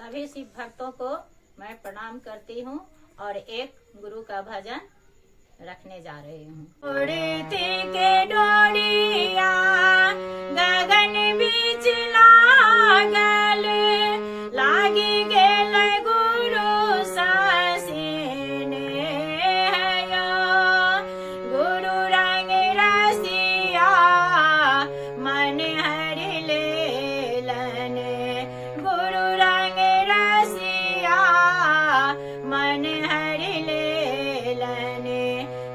सभी शिव भक्तों को मैं प्रणाम करती हूँ और एक गुरु का भजन रखने जा रही हूँ। उड़ती के डोरिया गगन बीच लागल, लागी गेल गुरु सासीने हयो। गुरु रंग रसिया मन हरि लेलन, गुरु रंग रसिया मन हरि लेलन।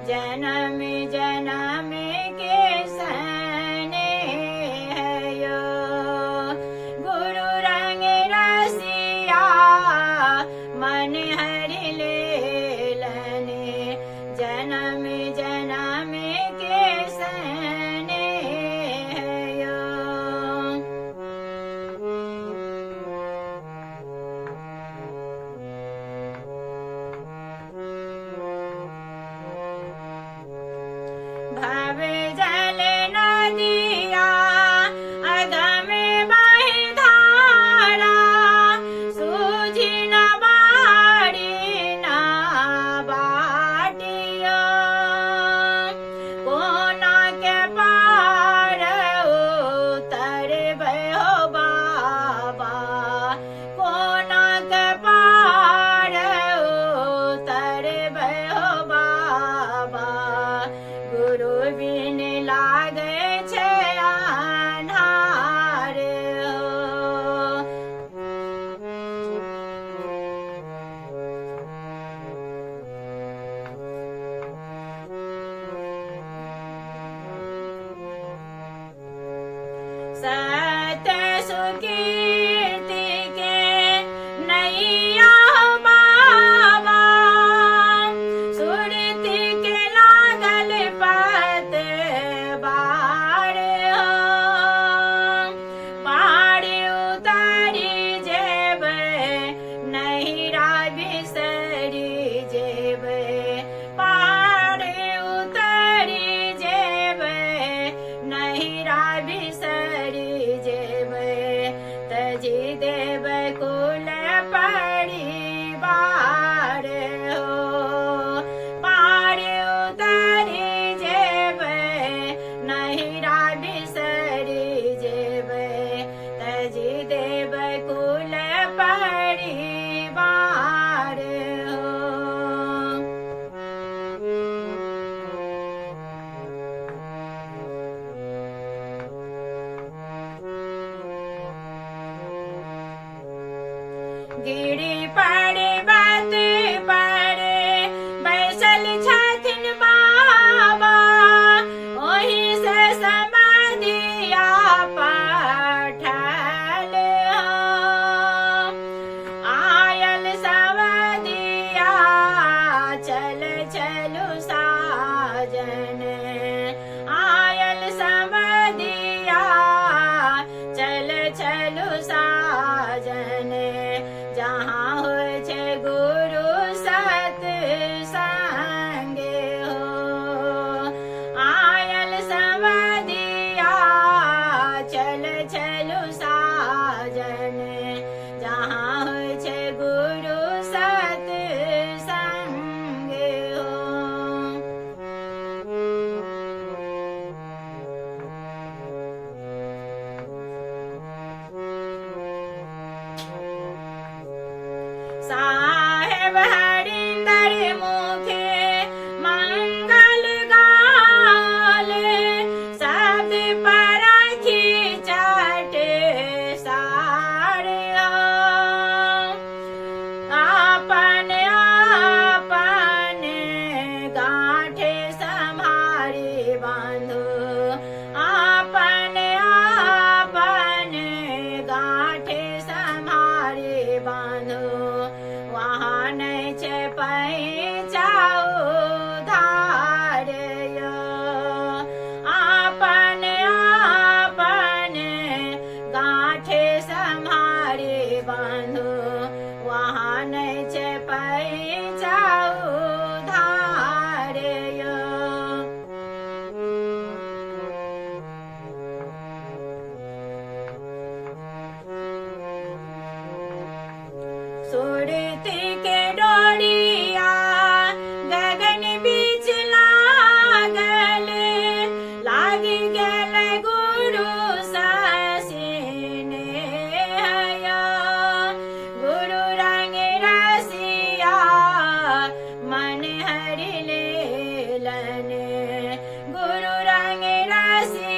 जन्म जन्म के सने हयो, गुरु रंग रसिया मन हरि लेलन। जन्म जन्म के सने हयो। भव जल नदिया अगम बहे धारा, सूझी न बाड़ी न बाटियो। कोना के पार उतरबै हो बाबा, कोना के पार उतरबै हो बाबा। गुरु बिन लागे छे अन्हार हो। सत्य सुकीर्ति के नैया बाबा, सुरति के लागल पत बार हो। पार उतारी जेबै नहिरा बिसरी जेबै, पार उतारी जेबै नहिरा बिसरी जेबै। तजी देबै कुल परिवार हो, पार उतारी जेबै नहिरा बिसरी जेबै। तजी देबै कुल परिवार हो। गिरी पर्वत पर बैसल छथिन बाबा, ओहि से समाधिया पठल हो। आयल समधिया चल चलु साजन, आयल समधिया चल चलु साजन। जहाँ होइ छे गुरु सत संगे हो, आयल समधिया चल चलु साजन। जहाँ होइ छे गुरु सत संगे हो। साहेब हरिंदर मुखे मंगल गाल, शब्द परखी चट सार हो। अपन अपन गांठे सम्हारी बांधो, अपन अपन गांठे सम्हारी बांधो। वहाँ नहीं छे पैचाऊ धार यो, अपन अपन गांठे सम्हारी बांधो। वहाँ नहीं छे पैचाऊ धार यो। सुरती के डोरिया गगन बीच लागल, लागि गेल गुरु ससिनेह यो। गुरु रंग रसिया मन हरि लेलन, गुरु रंग रसिया।